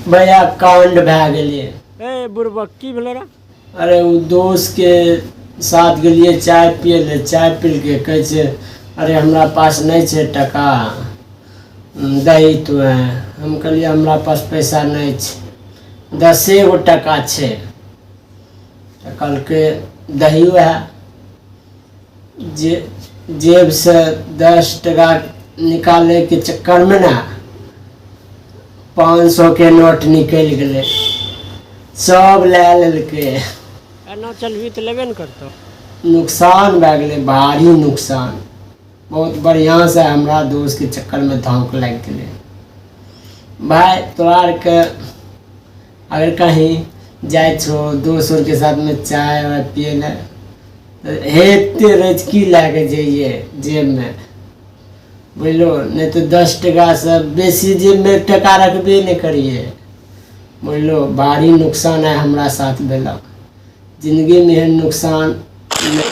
भैया कांड भए गेलै। ए बुड़बक, की भेलो रे? अरे ओ दोस्त के साथ गेलियै चाय पियै लए, चाय पीलकै, कहै छै अरे हमरा पास नहि छै टका, दही तोहें। हम कहलियै हमरा पास पैसा नहि छै, 10 गो टका छै। तऽ कहलकै दही वएह जे जेबसँ 10 टका निकालैके चक्करमे ने 500 के नोट निकलि गेलै, सब लए लेलकै। एना चलबही तऽ लेबे ने करतौ। नुकसान भए गेलै, भारी नुकसान। बहुत बढ़िआँसँ हमरा दोस्तके चक्करमे धोख लागि गेलै। भाय, तोरा आरके अगर कहीं जाइ छौ दोस्त आरके साथमे चाय वाय पियै लए तऽ हेते रचकी लए कऽ जइए जेबमे, बुझलो? नहि तऽ 10 टकासँ बेसी जेबमे टका रखबे नहि करियै, बुझलो? भारी नुकसान आइ हमरा साथ भेलक। जिन्दगीमे एहन नुकसान नहि।